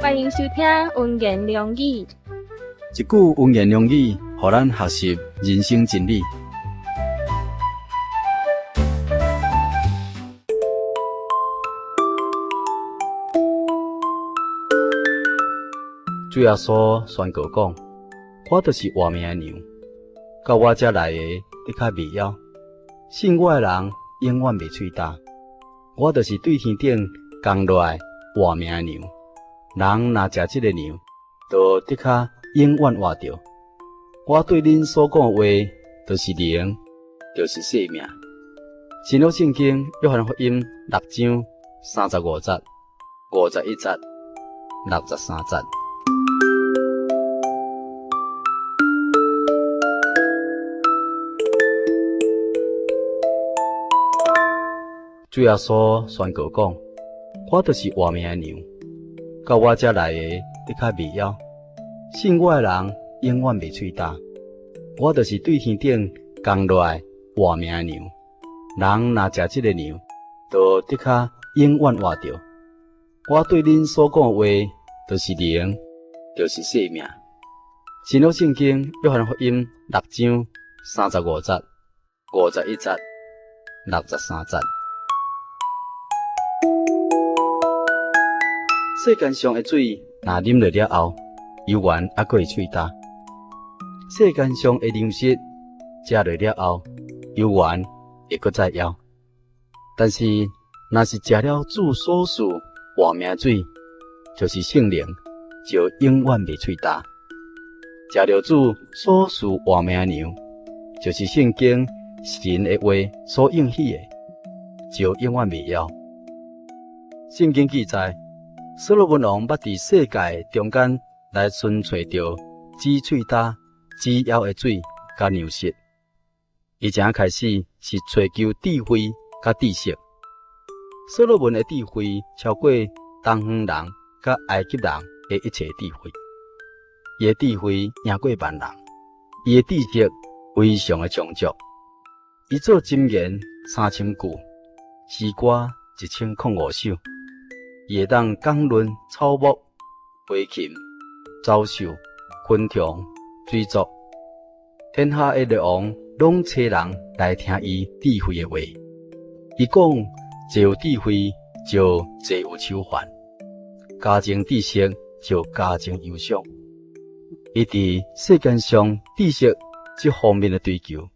歡迎收聽溫言良語。一句溫言良語，予咱學習人生真理。主耶穌宣告講：我就是活命的糧，到我這來的，的確袂枵；信我的人，永遠袂喙焦。我就是對天頂降落來活命的糧，人若食這个糧，就的確永遠活著。我對恁所講的話，就是靈，就是生命。新約聖經約翰福音六章三十五節、五十一節、六十三節。主耶穌宣告講：我就是活命的糧，到我這來的，的確袂枵；信我的人，永遠袂喙焦。我就是對天頂降落來活命的糧，人若食這个糧，就的確永遠活著。我對恁所講的話，就是靈，就是生命。新約聖經約翰福音六章三十五節、五十一節、六十三節。世間上的水，若啉落了後，猶原猶閣會喙焦；世間上的糧食，食落了後，猶原會閣再枵。但是，若是食了主所賜活命水，就是聖靈，就永遠袂喙焦。食著主所賜活命糧，就是聖經神的話所應許的，就永遠袂枵。聖經記載，所羅門王捌佇世界中間來尋揣著止喙焦、止枵的水佮糧食。伊一開始是揣求智慧佮知識。所羅門的智慧超過東方人佮埃及人的一切智慧，伊的智慧贏過萬人，伊的知識非常的充足。伊做箴言三千句，詩歌一千空五首。伊會當講論草木、飛禽、走獸、昆蟲、水族，天下的列王攏差人來聽伊智慧的話。伊講，濟有智慧就濟有手環，加增知識就加增憂傷。伊佇世間上知識這方面的追求，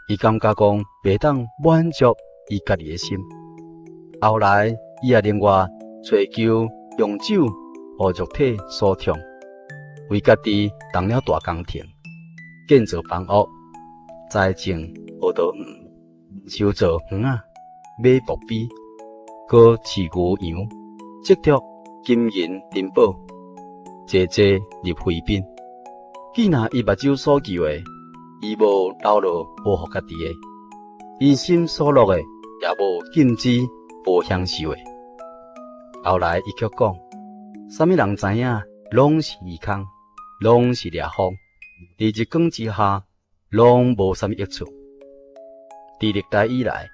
伊感覺講袂當滿足伊家己的心。後來，伊也另外揣求用酒予肉體所痛，為家己動了大工程，建造房屋，栽種葡萄園，修造園仔，買僕婢，閣飼牛羊，積蓄金銀珍寶，濟濟入妃嬪。既若伊目睭所求的，伊無留落無予家己的；伊心所樂的，也無禁止無享受的。後來伊卻講：啥物人知影，攏是虛空，攏是掠風，佇日光之下，攏無啥物益處。佇歷代以來，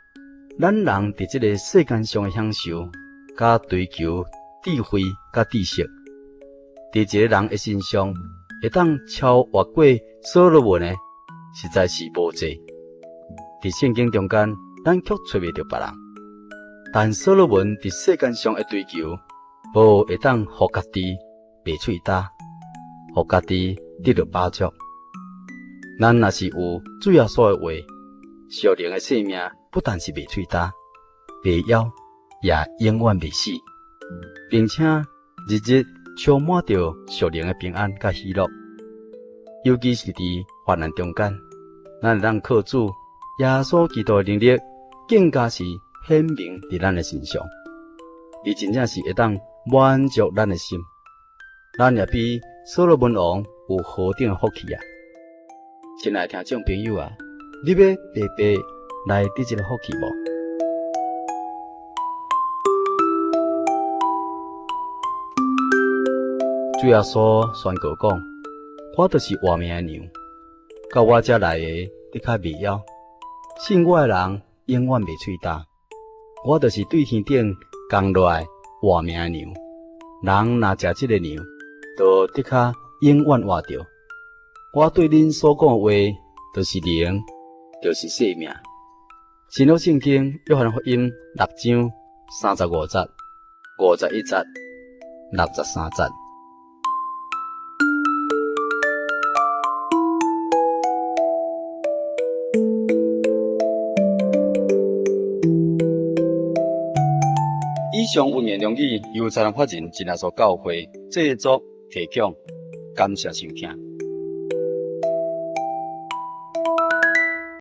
咱人佇這个世間上的享受，佮追求智慧佮知識，佇一个人的身上會當超越過所羅門的，實在是無濟。佇聖經中間，咱卻揣袂著別人。但所羅門佇世間上的追求，無會當予家己袂喙焦，予家己得著飽足。咱若是有主耶穌的話，屬靈的生命不但是袂喙焦、袂枵，也永遠袂死，並且日日充滿著屬靈的平安佮喜樂。尤其是佇患難中間，咱會當靠主耶穌基督的能力，更加是顯明佇咱的身上。伊真正是會當滿足咱的心，咱也比所羅門王有何等的福氣啊！親愛的聽眾朋友啊，你欲白白來得這个福氣無？主耶穌宣告講：我就是活命的糧，到我這來的，的確袂枵；信我的人，永遠袂喙焦。我就是對天頂降落來活命的糧，人若食這个糧，就得較永遠活著。我對恁所講的話，就是靈，就是生命。新約聖經約翰福音六章三十五節、五十一節、六十三節。以上溫言良語由財團法人真耶穌教會製作提供，感謝收聽。